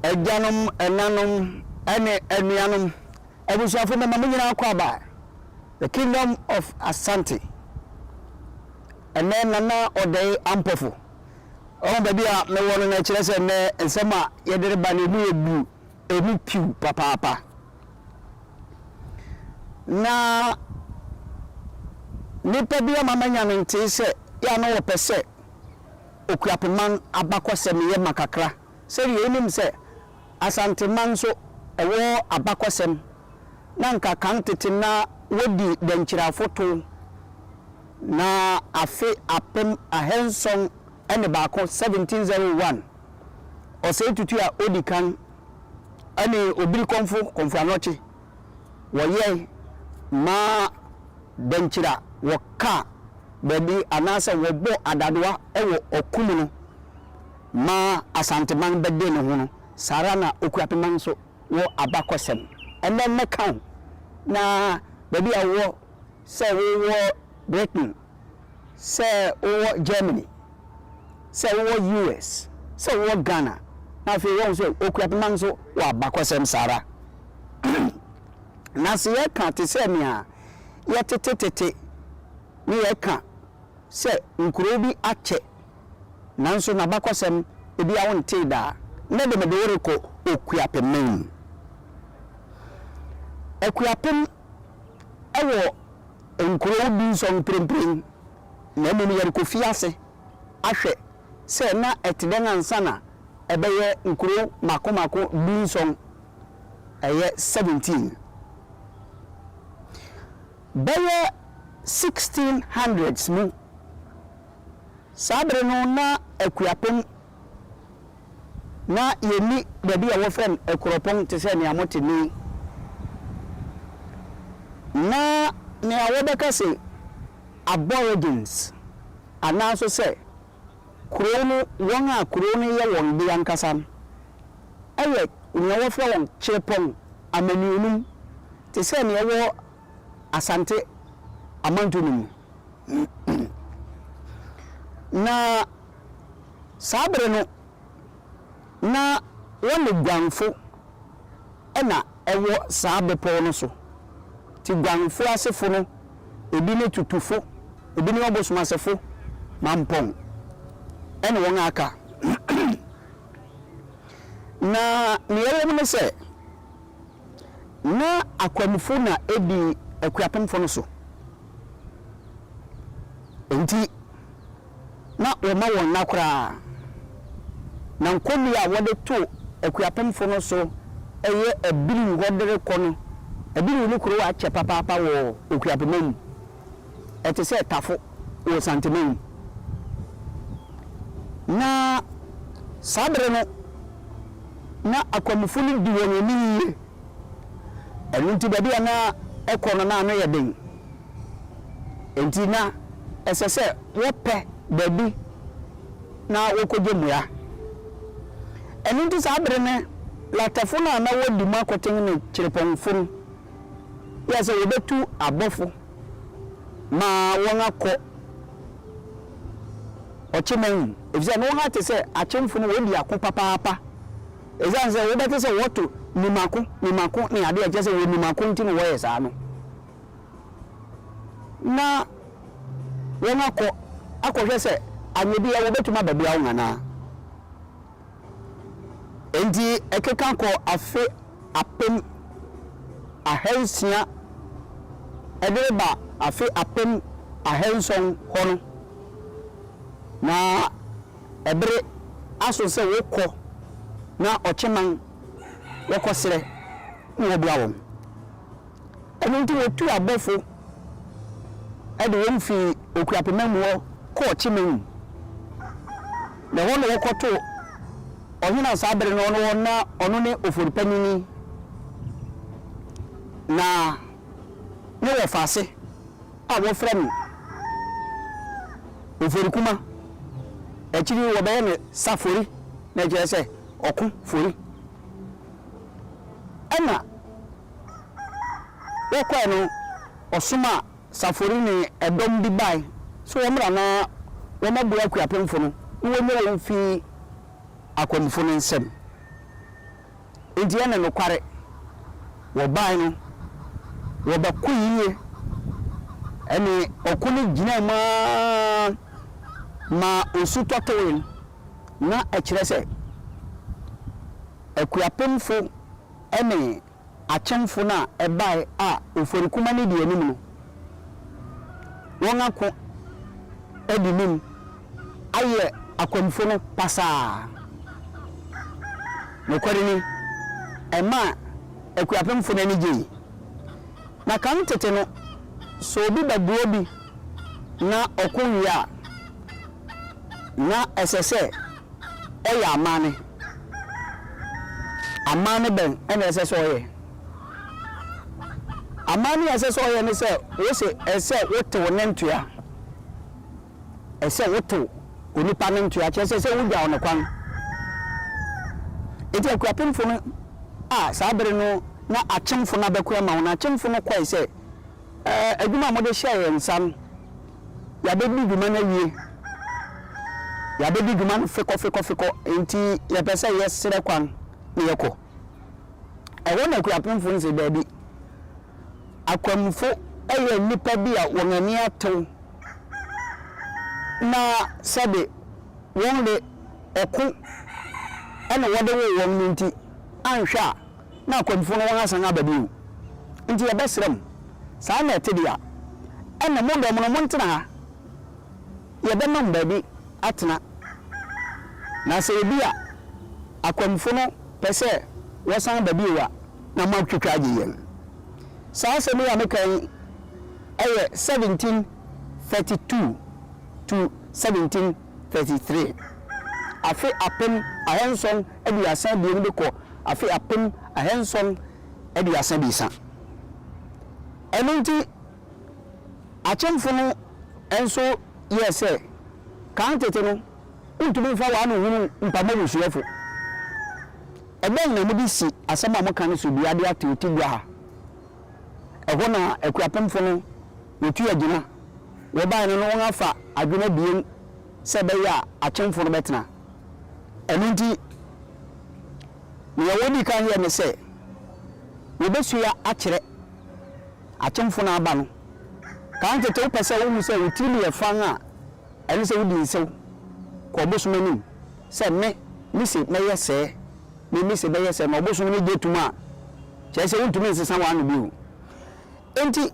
Agyanom, ɛnanom, ne anuanom, abusuafo, mema mo nyinaa kɔ aba The Kingdom of Asante. Ɛnnɛ Nana Ɔdɛe Ampɔfo. Ɔho baabi a mewɔ no na ɛkyerɛ sɛ nnɛ nsɛm a yɛde reba no emu yɛ duru, emu piw papaapa. Na nnipa bi ama manya no ntee sɛ yɛ a na wɔpɛ sɛ Okuapeman abakɔsɛm yɛ ma kakra. Sɛdeɛ wonim sɛ Asanteman nso wɔ abakɔsɛm na anka kan tete na wɔdi Dankyirafo tow na afe 1701, 1701, Ɔsɛe Tutu a odi kan ne Obirikɔmfo Komfo Anokye wɔyɛe ma Dankyira wɔkaa baabi anaasɛ wɔbɔɔ adadoa wɔ ɔko mu no ma Asanteman bɛdee ne ho no, saa ara na Okuapeman nso wɔ abakɔsɛm. Ɛnnɛ mɛka wo na baabi a wowɔ, sɛ wowɔ Britain, sɛ wowɔ Germany, sɛ wowɔ US, sɛ wowɔ Ghana, na afei woahu sɛ Okuapeman nso wɔ abakɔsɛm saa ara. Na sɛ yɛka te sɛ nea yɛtete tete ne yɛka sɛ nkurow bi akyɛ nanso n'abakɔsɛm ebia wontee da. Nnɛ de mede wo rekɔ Okuapemman mu. Akuapem wɔ nkurow dunson mprempren, na mmom yɛrekɔfi ase ahwɛ sɛ na ɛte dɛn ansa na ɛbɛyɛ nkurow mmaako mmaako dunson, ɛyɛ 17. Bɛyɛ 1600s mu Saa bere no na Akuapem na yenni baabi a wɔfrɛ no Akuropɔn te sɛ nea mote nnɛ yi. Ná nea wɔbɛka se Aborigines anaa nso sɛ kurow no wɔn a kurow no yɛ wɔn de ankasa no yɛ nea wɔfrɛ wɔn Kyerepɔn Amaniunum te sɛ nea ɛwɔ Asante amantu no mu. Na saa bere no, na wɔne Guanfo na ɛwɔ saa bepɔw no so. Nti Guanfo asefo no, ebi ne Tutufo, ebi ne Ɔbosom asefo, Mampɔn, ne wɔn a aka. Na nea ɛwom ne sɛ, Ná akwamufo na edi akuapemfo no so. Enti, na wɔmma wɔn nna koraa. Na nkonnua a wɔde to akuapemfo no so yɛ abiriw hɔ de rekɔ no, abiriw ne kurow a akyɛ papaapa wɔ Okuapemman mu. Ɛte sɛ Tafo wɔ Santeman mu. Na saa bere no, na akwamufo no di wɔn ani yiye. Ɛno nti, baabi a na ɛkɔ no, na ano yɛ den. Enti na ɛsɛ sɛ wɔpɛ baabi na wokogye mmoa. Ɛno nti saa bere no, Latafo no a na wodi mu akoten ne Kyerepɔnfo no yɛɛ sɛ wɔbɛtu abɔfo ma wɔakɔ ɔkyeman mu, efisɛ na wɔate sɛ akyemfo no wɔdi ako papaapa. Esiane sɛ wobɛte sɛ wɔto nimako, nimako ne ade a ɛkyerɛ sɛ wɔnim ako nti na wɔyɛ saa no, na wɔakɔ akɔhwɛ sɛ anyɛ biara wɔbɛtumi abɛboa wɔn anaa. Enti ɛkeka kɔ afe 1600 de reba afe 1700 hɔ no, na ɛbere aso sɛ wokɔ na ɔkyeman wɔkɔsrɛ na wɔboa wɔn. Ɛno nti wɔtuu abɔfo de wɔn fii Okuapemma mu hɔ kɔɔ Kyema mu, na ɛhɔ na wɔkɔtoo ɔhene a saa bere no ɔno hɔ na ɔno ne Ofori-Panini, na ne wɔfaase a wɔfrɛ no Ofori-Kuma, akyiri yi wɔbɛyɛ no Safori, na ɛkyerɛ sɛ ɔko fori. Ɛna wɔkɔe no, ɔsomaa Safori ne ɛdɔm bi bae sɛ wɔmmra na wɔmmɛboa Akuapemfo no na wonnye wɔn mfi akwamufo no nsam. Enti ɛne nokware, wɔbae no, wɔbɛko yiye. Ɛne ɔko no gyinaa mu ara ma osu tɔtewee no, na ɛkyerɛ sɛ Akuapemfo ne akyemfo no a ɛbae a Oforikuma no di anim no, wɔako adi nim ayɛ akwamfo no pasaa. Nokware ni, ɛmaa Akuapemfo no ani gyei. Na kan tete no, sɛ obi bɛboa obi na ɔko wie a, na ɛsɛ sɛ ɔyɛ amanne. Amanne bɛn na ɛsɛ sɛ ɔyɛ? Amanne a ɛsɛ sɛ ɔyɛ ne sɛ, wose ɛsɛ sɛ wotew ne ntoa. Ɛsɛ sɛ wotew onipa no ntoa, kyerɛ sɛ, sɛ wogyaw no kwan. Enti akuapemfo no a saa bere no na akyemfo no abɛko ama wɔn, akyemfo no kɔe sɛ, Ɛɛ, adwuma a mode hyɛɛ yɛn nsa no, yɛabɛdi dwuma no awie. Yɛabɛdi dwuma no fekɔfekɔfekɔ, enti yɛpɛ sɛ yɛsrɛ kwan na yɛkɔ. Ɛhɔ na Akuapemfo no se, Dabi. Akwamfo yɛ nnipa bi a wɔn ani atew na sɛbe wɔn de ɔko na wɔde woo wɔn no nti, anhwɛ a na akwamfo no wɔasan aba bio. Nti yɛbɛsrɛ mo, saa na ɛte de a, ɛnna mo dɔm no montena ha. Yɛbɛma mo baabi atena. Na sɛ ebia akwamfo no pɛ sɛ wɔsan ba bio a, na moatwitwa agye yɛn. Saa asɛm yi a meka yi yɛ 1732 to 1733, afe 1732 de kɔ afe 1733. Ɛno nti, akyemfo no nso yɛɛ sɛ kan tete no, wontumi mfa w'ano hunu mpam abusuafo. Ɛdɛn na mode si asɛm a moka no so dua de atew ti gua ha? Ɛhɔ na akuapemfo no wotu agyina. Wɔbae no na wɔafa adwene abien sɛ ɛbɛyɛ a akyemfo no bɛtena. Ɛno nti, nea wodii kan yɛe ne sɛ wobesua akyerɛ akyemfo no aba no. Kan tete wopɛ sɛ wohu sɛ wo tirim yɛ fann a, ɛne sɛ wodi nsew kɔ ɔbosom anim sɛ me, mise mɛyɛ sɛɛ, me, mise bɛyɛ sɛɛ, na ɔbosom no gye tom a, kyerɛ sɛ wontumi nsesa w'ano bio. Enti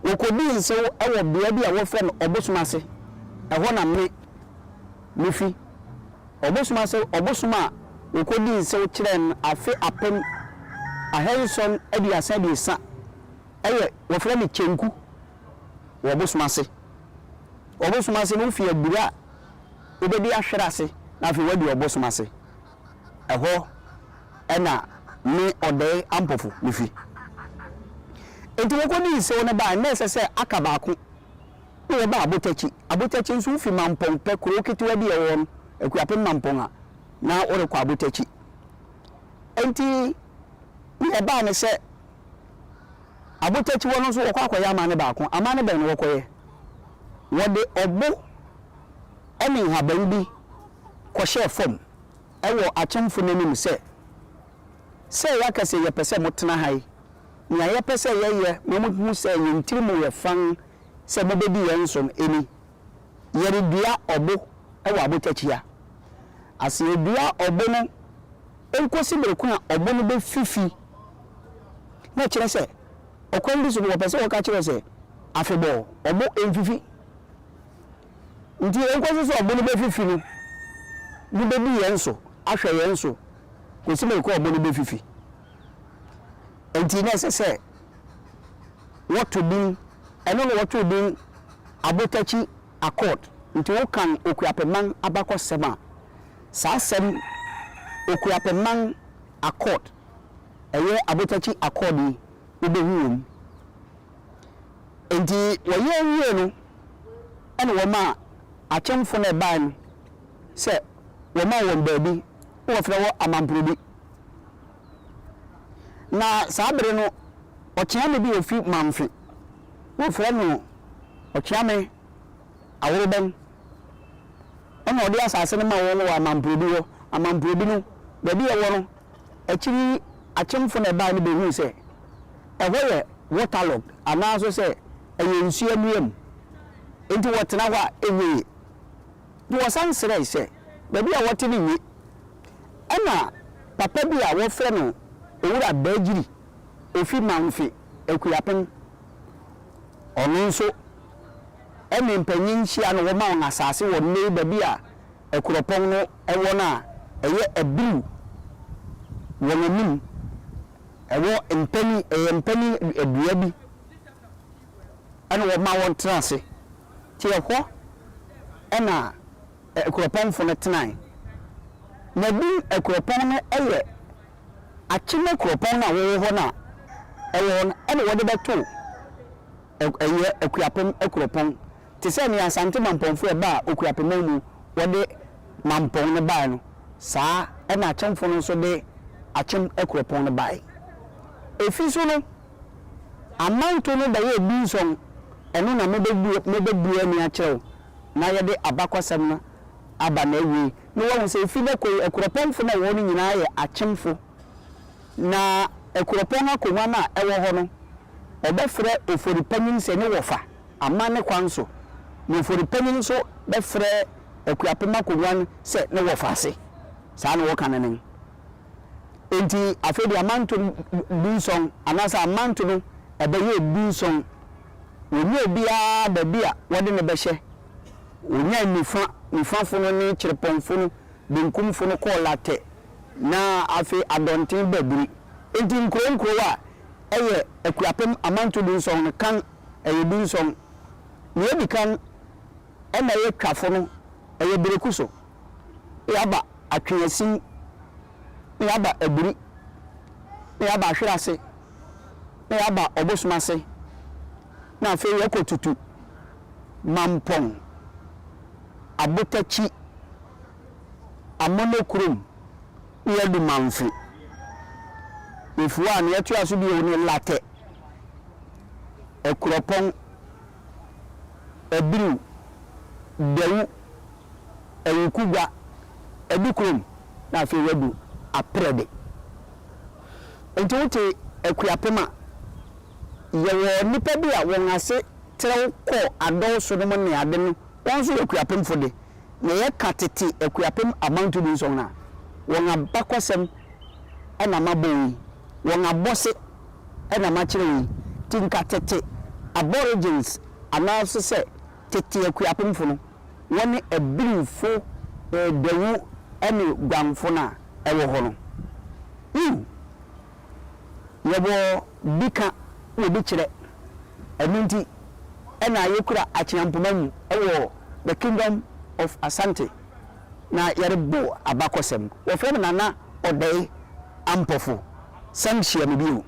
wɔkɔdii nsew wɔ bea bi a wɔfrɛ no ɔbosom ase, ɛhɔ na me, mifi. Ɔbosom ase, ɔbosom a wɔkɔdii nsew kyerɛɛ no afe 1733, ɛyɛ, wɔfrɛ no Kyenku wɔ ɔbosom ase. Ɔbosom ase no, wofi abura a wobɛdi ahwere ase na afei woadi ɔbosom ase. Ɛhɔ na me Ɔdɛe Ampofo mifi. Enti wɔkɔdii nsew no bae, na ɛsɛ sɛ aka baako na wɔba Abotakyi. Abotakyi nso, wofi Mampɔn pɛ, kurow ketewa bi a ɛwɔ hɔ no, Akuapem Mampɔn a, na worekɔ Abotakyi. Enti nea ɛbae ne sɛ, Abotakyi hɔ no nso wɔkɔ akɔyɛ amanne baako. Amanne bɛn na wɔkɔyɛ? Wɔde ɔbo ne nhaban bi kɔhyɛɛ fam wɔ akyemfo no anim sɛ, Sɛ yɛaka sɛ yɛpɛ sɛ motena ha yi, nea yɛpɛ sɛ yɛyɛ ma muhu sɛ yɛn tirim yɛ fann sɛ mubedi yɛn so no ni, Yɛredua ɔbo wɔ abotakyia ase. Yɛdua ɔbo no nkosi bere ko a ɔbo no befifi. Na ɛkyerɛ sɛ, ɔkwan bi so no, wɔpɛ sɛ wɔka kyerɛ sɛ afebɔɔ ɔbo mfifi. Nti enkosi sɛ ɔbo no bɛfifi no, mobɛdi yɛn so, ahwɛ yɛn so, kɔsi mmerɛ ko a ɔbo no bɛfifi. Enti na ɛsɛ sɛ wɔto din, ɛno na wɔtoo din Abotakyi Accord. Nti wokan Okuapeman abakɔsɛm a, saa asɛm Okuapeman Accord, ɛyɛ Abotakyi Accord yi, wobɛhu wɔ mu. Enti wɔyɛ wiee no, ɛna wɔmaa akyemfo no a ɛbae no sɛ wɔmaa wɔn baabi na wɔfrɛ hɔ Amamprobi. Na saa bere no, ɔkyeame bi a ofi Mamfe, wɔfrɛ no Ɔkyeame Aworobɛn, ɛna ɔde asase no maa wɔn wɔ Amamprobi hɔ. Amamprobi no, baabi a ɛwɔ no, akyiri yi. Akyemfo na ɛbae no behui sɛ ɛhɔ yɛ waterlogged anaa nso sɛ ɛyɛ nsu amia mu, enti wɔtena hɔ a ɛnyɛ yie. Nti wɔsan srɛe sɛ baabi a wɔte no nye. Ɛna papa bi a wɔfrɛ no Owura Baagyiri ofi Mamfe Akuapem, ɔno nso ne mpanyin hyia na wɔma wɔn asase wɔ nnɛyi baabi a akuropɔn no wɔ no a ɛyɛ abiriw wɔn anim, ɛwɔ mpanin, ɛyɛ mpanin dua bi ɛna wɔma wɔn tena ase. Nti ɛhɔ ɛna akuropɔnfo no tenae. Na din akuropɔn no yɛ Akyem akuropɔn no a wɔwɔ hɔ no a ɛwɔ hɔ no ɛna wɔde bɛtoo ɛyɛ Akuapem akuropɔn. Te sɛ nea Asante Mampɔnfo a ɛbaa Okuapeman mu wɔde Mampɔn no bae no, saa ara na Akyemfo no nso de Akyem Akuropɔn no bae. Efi so no, amanto no bɛyɛɛ dunsɔn, ɛno na mebɛbue ani akyerɛ wo na yɛde abakɔsɛm no aba n'awiei, na woahu sɛ efi nnɛ kɔ yi, Akuropɔnfo no a ɛwɔ hɔ no nyinaa yɛ Akyemfo. Na Akuropɔn akongua no a ɛwɔ hɔ no, wɔbɛfrɛ Ofori-Panyin sɛ ne wɔfa. Amanne kwan so, na Ofori-Panyin nso bɛfrɛ Akuapem akongua no sɛ ne wɔfaase. Saa na wɔka no nen. Enti afei de amanto dunsɔn anaasɛ amanto no ɛbɛyɛɛ dunsɔn. Wɔnnya obiara baabi a wɔde no bɛhyɛ. Wɔnyaa nifa, nifafo no ne kyerepɔnfo no, benkumfo no kɔɔ Latɛ, na afei Adɔnten Babiri. Enti nkurow nkurow a ɛyɛ Akuapem amanto dunsɔn no kan ɛyɛ dunsɔn. Nea edi kan na ɛyɛ twafo no, ɛyɛ bereku so, na yɛaba atweasin, na yɛaba abiri, na yɛaba ahwerase, na yɛaba ɔbosom ase, na afei yɛkɔ tutu, mampɔn, abotakyi, amonokurom, na yɛadu mamfe. Yɛfua a, nea ɛtoa so bio ne latɛ. Akuropɔn, Abiriw, Dawu, Awukugua, Adukurom na afei wadu Aprɛde. Nti wote Akuapem a, yɛwɔ nnipa bi a wɔn ase trɛw kɔɔ adɔw so nom ne ade no, wɔn nso yɛ Akuapemfo de. Na yɛka tete Akuapem amantu dunsɔn no a, wɔn abakɔsɛm na mabɔ wo yi, wɔn abɔse na makyerɛ wo yi, nti nka tete Aborigines anaase sɛ tete Akuapemfo no, wɔne Abiriwfo, Dawu ne Guangfo no a ɛwɔ hɔ no. Yiw, yɛwɔ bi ka na bi kyerɛ. Ɛno nti na yɛkura Akyeampoma mu wɔ The Kingdom of Asante na yɛrebɔ abakɔsɛm. Wɔfrɛ me Nana Ɔdɛe Ampɔfo. San hyia me bio.